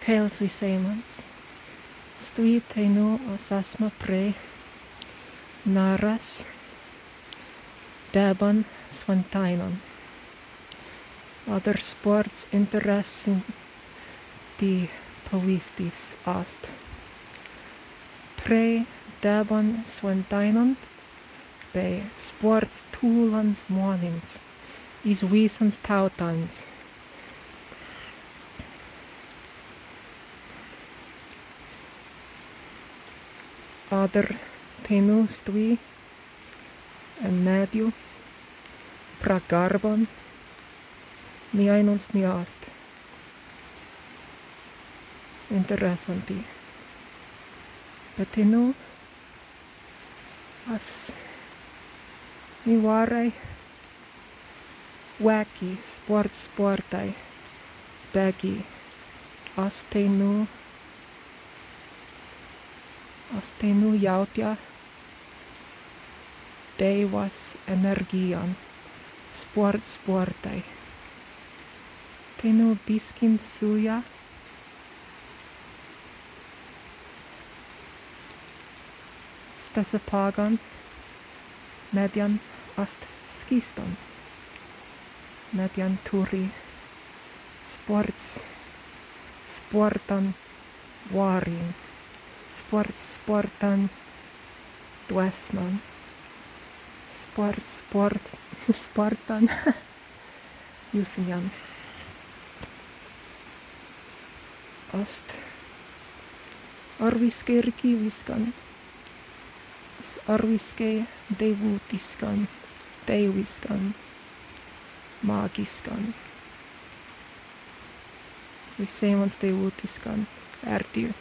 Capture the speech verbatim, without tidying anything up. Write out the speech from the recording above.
Kaīls wisēimans. Stwi teinū as asma prei Naras debban swentāinan. Adder spārts interessanti pawīstis ast. Prei debban swentāinan bēi spārts tūlans zmānins iz wissans tāutans. Adder teinū stwi en meddju pra garban ni ainunts ni ast. Interessanti. Be teinū as ni wārai wēki spārts spārtai, beggi as teinū, as teinū jāutja Dēiwas enērgijan spārts spārtai. Teinū biskin sūja. Stesse paggan, meddjan ast skīstan, meddjan turri spārts spārtan wārin, spārts spārtan dwēsnan, spārts spārtan, spārtan jussinjan. Ast arwiskai rikīwiskan, arwiskai deiwūtiskan, deiwiskan, māgiskan. Wisēimans deiwūtiskan ērdiw.